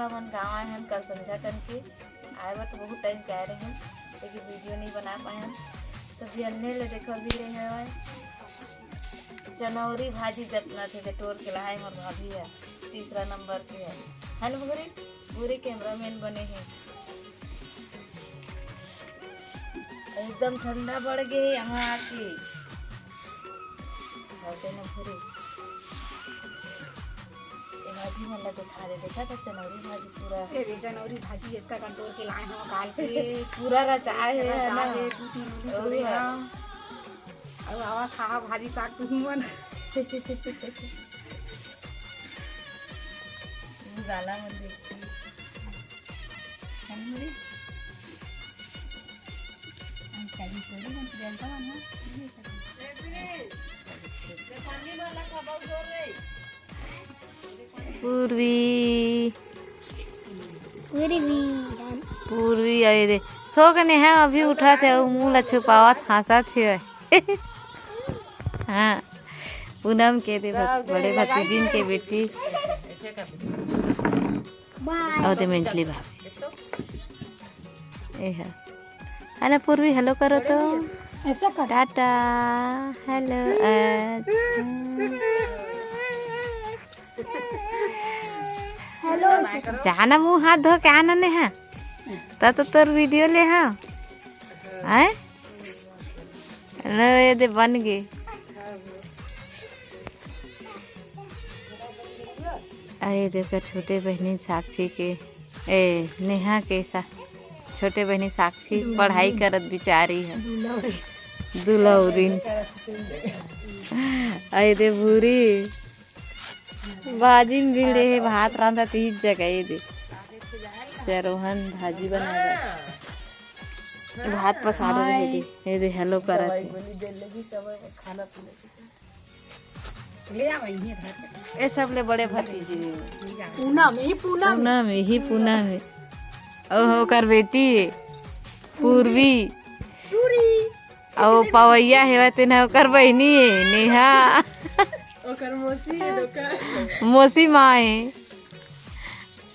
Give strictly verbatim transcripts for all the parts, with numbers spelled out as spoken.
हमन गाँव आए हन कल संध्या कन के, आए बर तो बहुत टाइम के आए रहेन, लेकिन वीडियो नहीं बना पाए हन। तो बिहन्ने ले देखो भी रहे हवय, चनौरी भाजी जतना थे, जे टोर के लाए मोर भाभी है, तीसरा नंबर के है, है ना भूरी? भूरी कैमरामैन बने हैं। एकदम ठंडा बढ़ गए यहाँ आके। और तेने भूरी, ये भाजी मन ला दिखा दे, देखा तो चनौरी भाजी पूरा। ए रे, चनौरी भाजी इतना कंट्रोल के लाए हो काल के। पूरा रचाए है, है ना? रचाए है, दू तीन उंगली और पूरे है। हाँ। अउ आवा खा भाजी साग तुहू मन। गाला मन देखती। हम्म। पूर्वी, पूर्वी। पूर्वी, अरे दे, सो के नेहा अभी उठा थे, अउ मुंह ला छुपावत, हंसत हे। हाँ, पूनम के दे, बड़े भतीजिन के बेटी। अउ दे मंजली भाभी। ए हा। अरे पूर्वी, हेलो करो तो। ऐसा कर। टाटा। हेलो। हेलो। जाना मुंह हाथ धो के आना नेहा। ता तो तोर वीडियो ले हाँ। आए? लो, ये दे बन गए। अरे देखो, छोटे बहिनी साक्षी के, ए, नेहा के सा-, छोटे बहिनी साक्षी पढ़ाई करत बिचारी है। दुलौरिन। अरे दे भूरी। भाजी में भिड़े हे, भात रांधत ही जगह ये दे। चरोहन भाजी बनाए बर। भात पसार रहे दे। ये दे हेलो करत हे। ले आ भाई, ये धर। ए सबले बड़े भतीजी। पूनम, यही पूनम। पूनम, यही पूनम हे। ओहो, ओकर बेटी हे, पूर्वी। पूरी। अउ पवैया हेवय, तेन ह ओकर बहिनी हे, नेहा। ओकर मौसी हे, ओकर। मौसी माँ हे।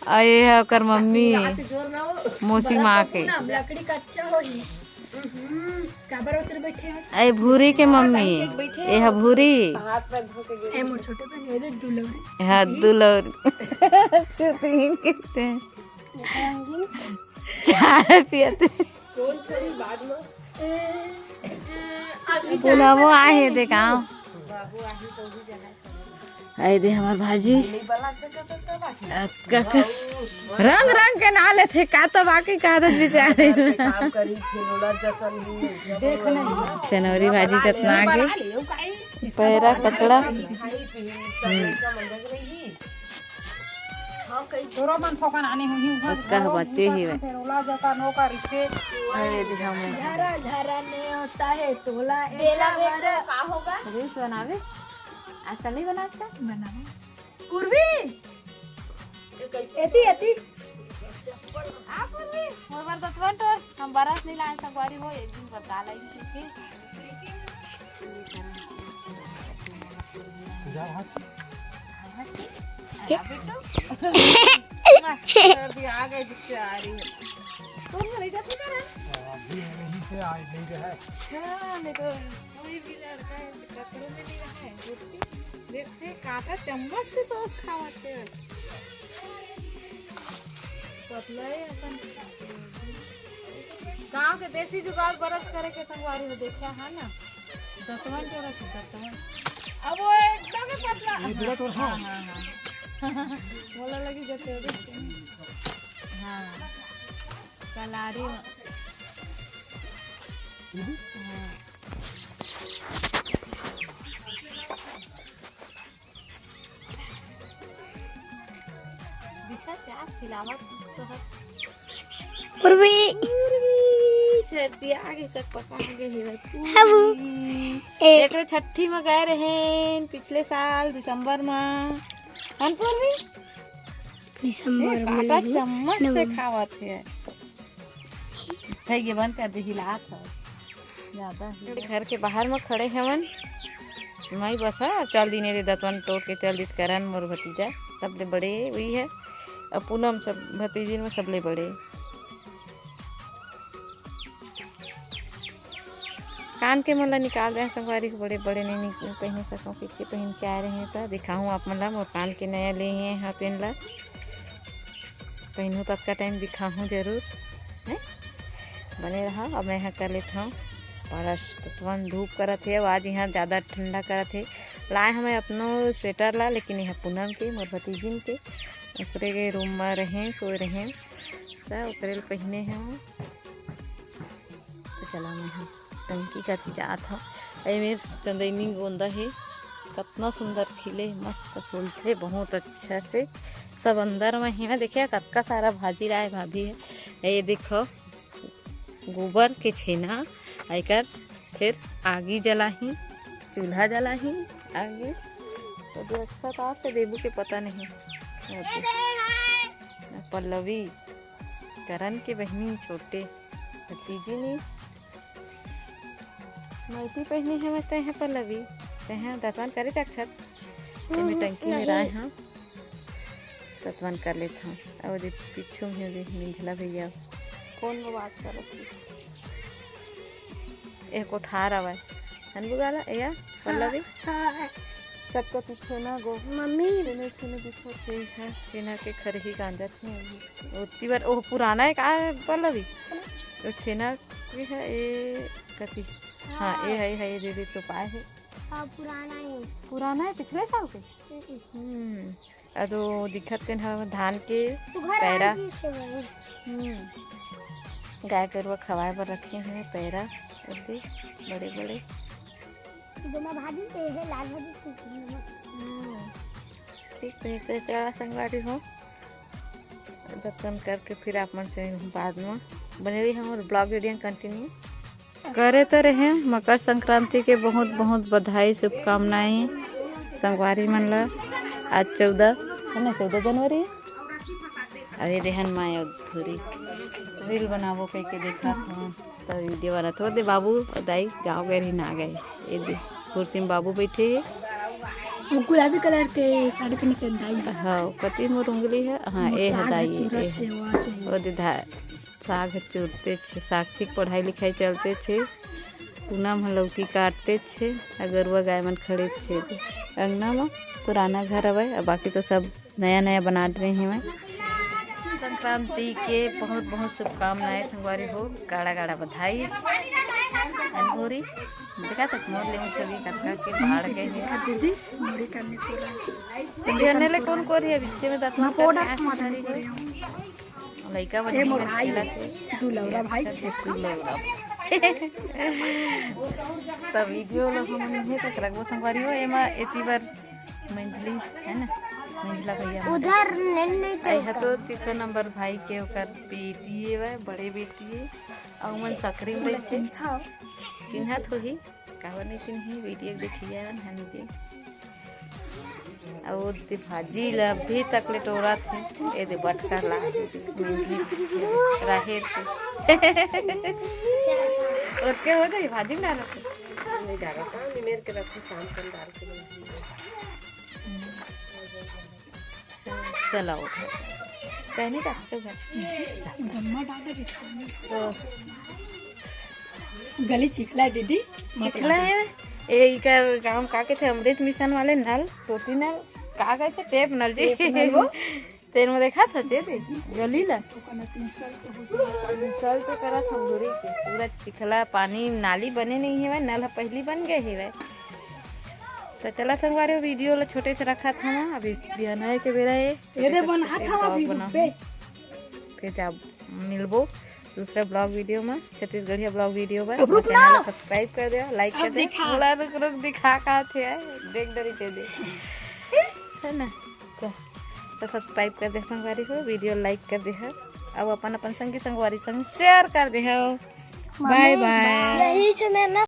अउ ये ह ओकर मम्मी हे, मौसी माँ के। लकड़ी कच्चा होही। काबर उतर बैठे हो? ए भूरी के मम्मी, ए ह भूरी। हाथ पैर धो के गेली। ए मोर छोटे बहन, ये दे दुलौरी। हाँ, दुलौरी। छुतिन किते। चाय पियत। कौन छोड़ी बाद में? पूनमो आए हे, दे गाँव। बाबू आही तो भी जाना। आए दे हमार भाजी। अतका कस रंग रंग के ना लेथे का, तो बाकी का आदत बिचारे। काम करी, फिर ओला जतन ही। चनौरी भाजी जतना आगे, पैरा कचड़ा। हम्म। तोरो मन थोकन आने होही उहाँ। कह बच्चे ही वे। फिर ओला जतन ओकर इसे। अरे दे हम। झरा झरा ने होता है तोला। बेला बेटा का होगा? रील्स बनावे। आज नहीं बनाता? बनावे। पूर्वी। एती, एती। आ पूर्वी, मोर बर दतवन टोर, हम बरस नहीं लाए संगवारी हो, एक दिन बर काल आई ठीक है। जा हाथ से। आ बेटू। अभी आ गए बिचारी। कौन घर है जाती कर? अभी यहीं से आज नहीं रहा। हाँ, नहीं तो कोई भी लड़का है, कपड़ों में नहीं रहा है। देखते काका चम्मच से तोस खावत हे। पतला है अपन। गांव के देसी जुगाड़ बरस करे के संगवारी हो, देखा है ना, दतवन जो रखे दतवन। अब वो एकदम ही पतला। ये बिराट और हाँ। हाँ, हाँ, हाँ। बोला लगी जते हो देखते हैं। हाँ। कलारी। हाँ। दिशा क्या खिलावत तो है? पूर्वी। पूर्वी, सर्दी आगे सब पका गे हे पूर्वी। हबू। ए। एकरे छठी में गए रहेन पिछले साल दिसंबर में। हन पूर्वी? दिसंबर ए, में काटा नहीं, चम्मच से नवंबर। खावत हे। खइए बंद कर दे, हिलात हो। ज्यादा ही। घर के बाहर में खड़े हवन। माई बस हा, चल दीने रे दतवन टोर के चल दिस करन मोर भतीजा, सबले बड़े वही है। अब पूनम सब भतीजिन में सबले बड़े। कान के मन ला निकाल दे संगवारी हो, बड़े बड़े नहीं निक-, पहने सकूँ, कितके पहन के आए रहे, तो दिखाहूँ आप मन ला। मोर कान के नया ले हे, हाँ, तेन ला पहनहूँ, ततका टाइम दिखाहूँ जरूर, है। बने रहा। अब मैं यहाँ कर लेत हूँ brush। तो तुमन धूप करत हे, अउ आज यहाँ ज़्यादा ठंडा करत हे। लाए हमें अपनो स्वेटर ला, लेकिन यहाँ पूनम के, मोर भतीजिन के, ओकरे के रूम में रहे, सोए रहे, तो ओकरे ल पहिने हे। तो चला मैं ह टंकी कति जात हव। ए मेर चंदैनी गोंदा हे, कतना सुंदर खिले, मस्त फूलथे, बहुत अच्छा से। सब अंदर में हे। देखिए कतका सारा भाजी लाए भाभी हे। ये देखो गोबर के छेना, एकर फिर आगी जलाही, चूल्हा जलाही, आगी। तो अच्छा का से देबू के पता नहीं। पल्लवी, करण के बहिनी छोटे भतीजी नी। नाइटी पहिने हवय तैं ह पल्लवी, तैं ह दतवन करे जाक्षत। एमे टंकी में राय हव, दतवन कर लेत हव। अउ दे पीछू में दे मिंझला भैया। कौन वो बात करत हे? ए कोठार आवय। हन बुगाला, एया पल्लवी। हाँ। सबका पीछे ना गो। मम्मी। छेना, छेना दिखत हे, छेना के खरही गांजत हे। ओती बर, ओह पुराना हे का पल्लवी? ओ छेना के हे, ए कति? हाँ, ए हे, हे, दीदी तो पाए हे। हाँ, पुराना हे। पुराना हे, पिछले साल के? हम्म। हम्म। अउ तो दिखत तेन ह धान के पैरा। हम्म। गाय गरुवा खवाए बर रखे हे पैरा, अति बड़े बड़े। दोमा भाजी, ए हे लाल भाजी, ठीक हे। हम्म। ठीक हे, तो चला संगवारी हो, दतवन करके फिर आप मन से बाद में बने रही हमर vlog video continue। करे तो रहे मकर संक्रांति के बहुत बहुत बधाई, शुभकामनाएं संगवारी मन ला। आज चौदह हे ना, चौदह जनवरी हे। अभी देहन माय अउ धुरी reel बनाबो कहिके देखत हव, तो video बनात हव। दे बाबू अउ दाई गाँव गए रहिन, आ गए। ये दे कुर्सी में बाबू बैठे हे। वो गुलाबी colour के साड़ी पहन के दाई। हाँ, कति मोर उंगली हे। हाँ, ए हे दाई, ए हे। वो दे धा-, साग ह चुरते छे, साक्षी के पढ़ाई लिखाई चलते छे, पूनम ह लौकी काटते छे, अउ गरुवा गाय मन खड़े छे अंगना म। पुराना घर हवय, अउ बाकी तो सब नया नया बना रहे हवय। संक्रांति के बहुत बहुत शुभकामनाएं संगवारी हो, गाड़ा गाड़ा बधाई। अनहोरी देखा तक मोर ले ऊंच होगी कतका के बाढ़ गए हे। दीदी, मोरी करने पूरा। तो बिहने ले कौन कोरी हे, बिच्चे में दतवन पाउडर करके मार आस देने कोरी। लइका मन ए मोर भाई, खेलत हे। दुलौरा भाई छे। दुलौरा। त video ल हमन इहे तक रखबो संगवारी हो। एमा एती बर मंझली हे ना, मंझला भैया। उधर नहीं, नहीं चलता। तो तीसरा नंबर भाई के ओकर बेटी हे, वह बड़े बेटी हे। अउ मन सकरी में रहिथे। चिन्हत होही, काबर नहीं चिन्ही, video देखिए हन जी। अउ ओती भाजी ल अभी तक ले टोरत हे। ए दे बटका ला, राहेर के। ओतके हो गई, भाजी में डालत हे। नहीं डालत, हाँ, निमेर के रखथे, शाम कन डाल के बनाही। चला उठा। कहने का, चल घर। तो गली चिखला हे दीदी, मत चिखला हे। ए, इकर गांव का कथे, अमृत मिशन वाले नल, टोटी नल, का कथे, टेप नल जी। टेप नल वो। तेन में देखा था जे दे, गली ला। Insult तो करत हम घुरी के, पूरा चिखला पानी, नाली बने नहीं हेवय, नल ह पहिली बन गए हेवय। तो चला संगवारी हो, video ला छोटे से रखत हन, अभी बिहान के बेरा हे। ये दे छोटे से बनात छोटे हवा vlog भी बनाहूँ। रुपे। फिर जब मिलबो दूसरा vlog video में, छत्तीसगढ़िया vlog video बर। अब रुक channel ना। ला subscribe कर दे, like अब कर दे। दिखा। बोला रुक रुक दिखा का थे, देख डरी दे दे। है ना? जा। तो subscribe कर दे संगवारी हो, video like कर दे हो, अब अपन अपन संगी संगवारी संग share कर दे हो। Bye bye। यही से मैं ना